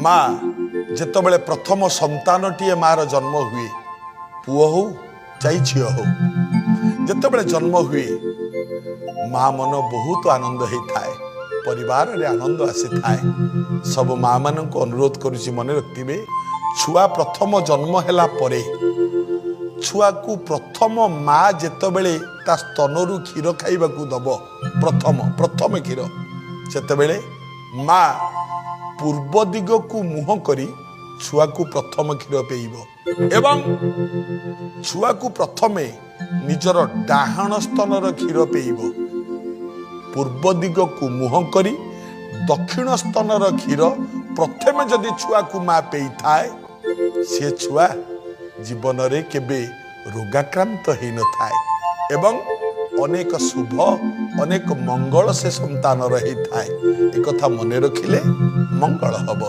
ମା ଯେତେବେଳେ ପ୍ରଥମ ସନ୍ତାନଟିଏ ମାର ଜନ୍ମ ହୁଏ, ପୁଅ ହଉ ଚାହି ଝିଅ ହଉ, ଯେତେବେଳେ ଜନ୍ମ ହୁଏ ମା ମନ ବହୁତ ଆନନ୍ଦ ହେଇଥାଏ, ପରିବାରରେ ଆନନ୍ଦ ଆସିଥାଏ। ସବୁ ମା ମାନଙ୍କୁ ଅନୁରୋଧ କରୁଛି, ମନେ ରଖିଥିବେ, ଛୁଆ ପ୍ରଥମ ଜନ୍ମ ହେଲା ପରେ ଛୁଆକୁ ପ୍ରଥମ ମା ଯେତେବେଳେ ତା ସ୍ତନରୁ କ୍ଷୀର ଖାଇବାକୁ ଦବ, ପ୍ରଥମ ପ୍ରଥମ କ୍ଷୀର, ସେତେବେଳେ ମା ପୂର୍ବ ଦିଗକୁ ମୁହଁ କରି ଛୁଆକୁ ପ୍ରଥମ କ୍ଷୀର ପେଇବ ଏବଂ ଛୁଆକୁ ପ୍ରଥମେ ନିଜର ଡାହାଣ ସ୍ତନର କ୍ଷୀର ପେଇବ। ପୂର୍ବ ଦିଗକୁ ମୁହଁ କରି ଦକ୍ଷିଣ ସ୍ତନର କ୍ଷୀର ପ୍ରଥମେ ଯଦି ଛୁଆକୁ ମା ପେଇଥାଏ, ସେ ଛୁଆ ଜୀବନରେ କେବେ ରୋଗାକ୍ରାନ୍ତ ହେଇନଥାଏ ଏବଂ ଅନେକ ଶୁଭ, ଅନେକ ମଙ୍ଗଳ ସେ ସନ୍ତାନର ହେଇଥାଏ। ଏକଥା ମନେ ରଖିଲେ ମଙ୍ଗଳ ହବ।